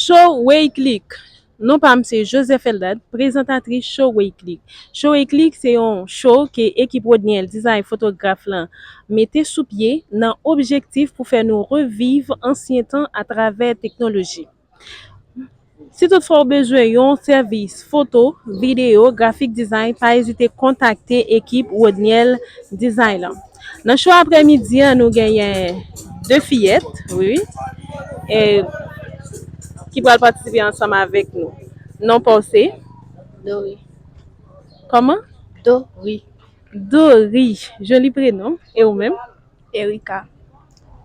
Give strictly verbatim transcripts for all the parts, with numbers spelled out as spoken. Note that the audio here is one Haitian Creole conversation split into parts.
Show Weyclick. Non pa m se Joseph Eldad, prezantatris Show Weyclick. Show Weyclick se yon show ke ekip Rodniel Design fotograf lan mete sou pye nan objektif pou fè nou reviv ansyen tan atravè teknoloji. Si toutfwa w bezwen yon sèvis foto, videyo, grafik design, pa ezite kontakte ekip Rodniel Design lan. Nan show aprèmidi an, nou genyen de fiyèt, wi, wi, e, ki pral patisipe ansanm avèk nou. Non pa w se? Dori. Kòman? Dori. Dori, joli prenon. E ou menm? Erika.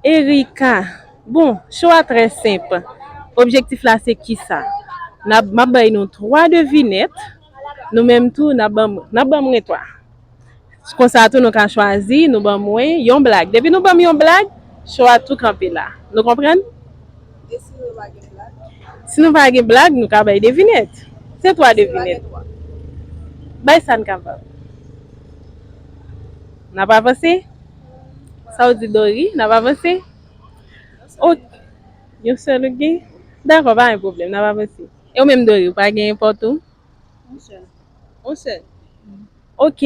Erika. Bon, show a trè senp. Objektif la se kisa? N ap, m ap bay nou twa devinèt. Nou menm tou, n ap ban m, n ap ban mwen twa. Konsa tou nou ka chwazi, nou ban mwen yon blag. Depi nou ban m yon blag, show a tou kanpe la. Nou konprann? E si nou pa gen blag? Si nou pa gen blag, nou ka bay devinèt. Se twa devinèt. Bay sa n kapab. N ap avanse? Sa w di, Dori? N ap avanse? Ok. Yon sèl ou gen? Dakò, pa gen pwoblèm, n ap avanse. E ou menm, Dori, ou pa gen enpòt ou? Yon sèl. Yon sèl. Ok.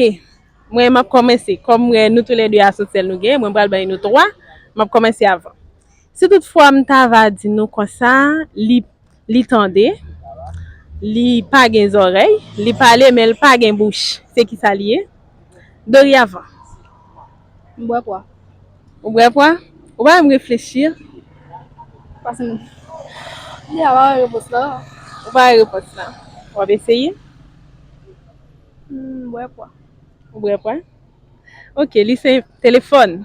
Mwen, m ap kòmanse. Kòm mwen, nou toulède a se yon sèl nou gen, mwen pral bay nou twa. M ap kòmanse avan. Si toutfwa m ta va di nou konsa, li, li tande, li pa gen zòrèy, li pale, men l pa gen bouch. Se kisa li ye? Dori avan. M bwè pwa. Ou bwè pwa? Ou pa menm reflechi. Paske m, li a pa wè repons la. Ou pa wè repons la. W ap eseye? M bwè pwa. Ou bwè pwa? Ok, li se telefòn.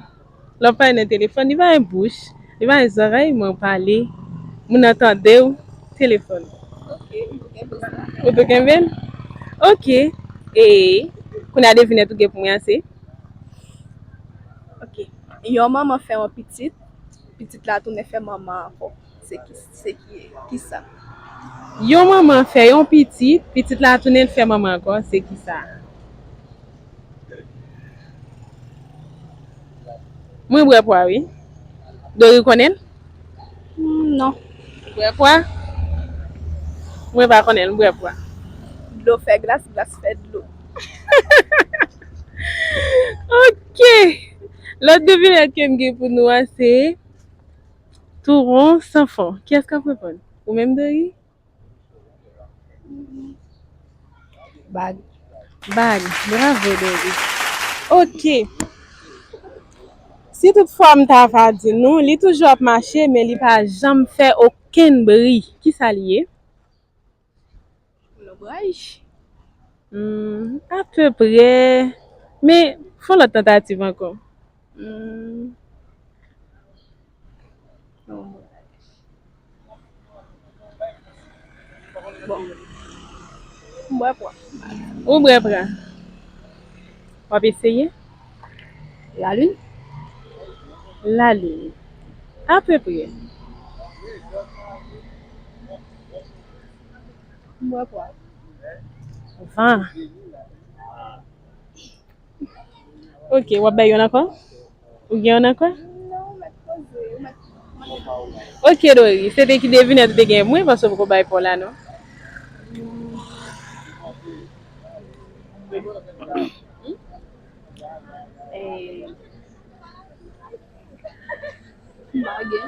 Lè w pale nan telefòn, li pa gen bouch, li pa gen zòrèy, men w pale. Moun nan tande w, telefòn. Ok, m tou kenbe sa. Ou tou kenbe l? Ok. E, kounye a devinèt ou gen pou mwen an se? Ok. Yon manman fè yon pitit, pitit la tounen fè manman ankò. Se ki, se ki, kisa? Yon manman fè yon pitit, pitit la tounen fè manman ankò, se kisa? Mwen bwè pwa, wi. Dori konnen l? Hmm, non. Ou bwè pwa? Mwen pa konnen l, m bwè pwa. Dlo fè glas, glas fè dlo. Ok. Lòt devinèt ke m gen pou nou a, se Tou won san fon. Kiyès k ap reponn? Ou menm, Dori? Bag. Bag. Bravo, Dori. Ok. Si toutfwa m ta va di nou, li toujou ap mache, men li pa janm fè okenn bri. Kisa li ye? Lonbraj? Hmm, apeprè. Men, fè yon lòt tantativ ankò. Hmm. Lonbraj. Bon. M bwè pwa. Ou bwè pwa. W ap eseye? Lalin. Lalin. Apeprè. M bwè pwa. Van. Ok, w ap bay youn ankò? Ou gen youn ankò? Non, ou mèt poze, ou mèt. Ok, Dori, se te ki devinèt ou te gen pou mwen, paske w poko bay pa w la, non. Eh, m pa gen.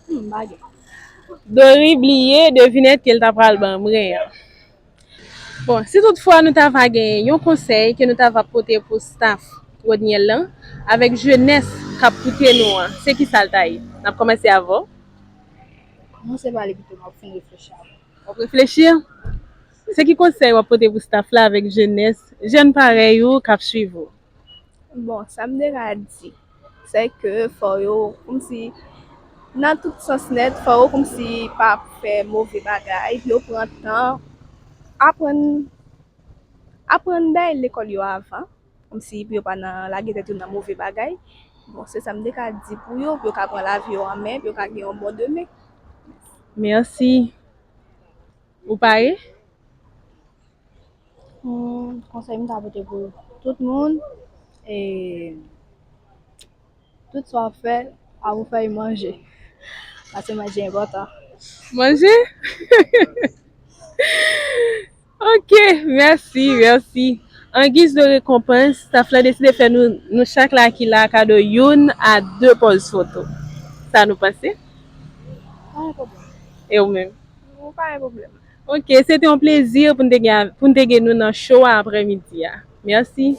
Hmm, m pa gen. Dori bliye devinèt ke l ta pral ban mwen an. Bon, si toutfwa nou ta va gen yon konsèy ke nou ta va pote pou staff Rodniel lan, avèk jenès k ap koute nou an, se kisa l ta ye? N ap kòmanse avè w. Kòmanse pale pito, m ap fin reflechi avan. W ap reflechi? Se ki konsèy w ap pote pou staff la avèk jenès, jèn parèy ou k ap swiv ou? Bon, sa m te ka di, se ke fò yo, kòmsi, nan tout sans nèt, fò yo, kòmsi, pa fè move bagay, yo pran tan, aprann, aprann bagay lekòl yo avan, kòmsi, pou yo pa nan lage tèt yo nan move bagay. Bon, se sa m te ka di pou yo, pou yo ka pran lavi yo an men, pou yo ka gen yon bon demen. Mèsi. Ou pare? Hmm, konsèy m ta pote pou tout moun, e, tout sa w ap fè, apre w fè, manje. Paske manje enpòtan. Manje? Ok, mèsi, mèsi. An giz de rekonpans, staff la deside fè nou, nou chak la ki la kado youn a de pòz foto. Sa nou panse? Pa gen pwoblèm. E ou menm? Ou pa gen pwoblèm. Ok, se te yon plezi pou n te gen, pou n te gen nou nan show a aprèmidi a. Mèsi.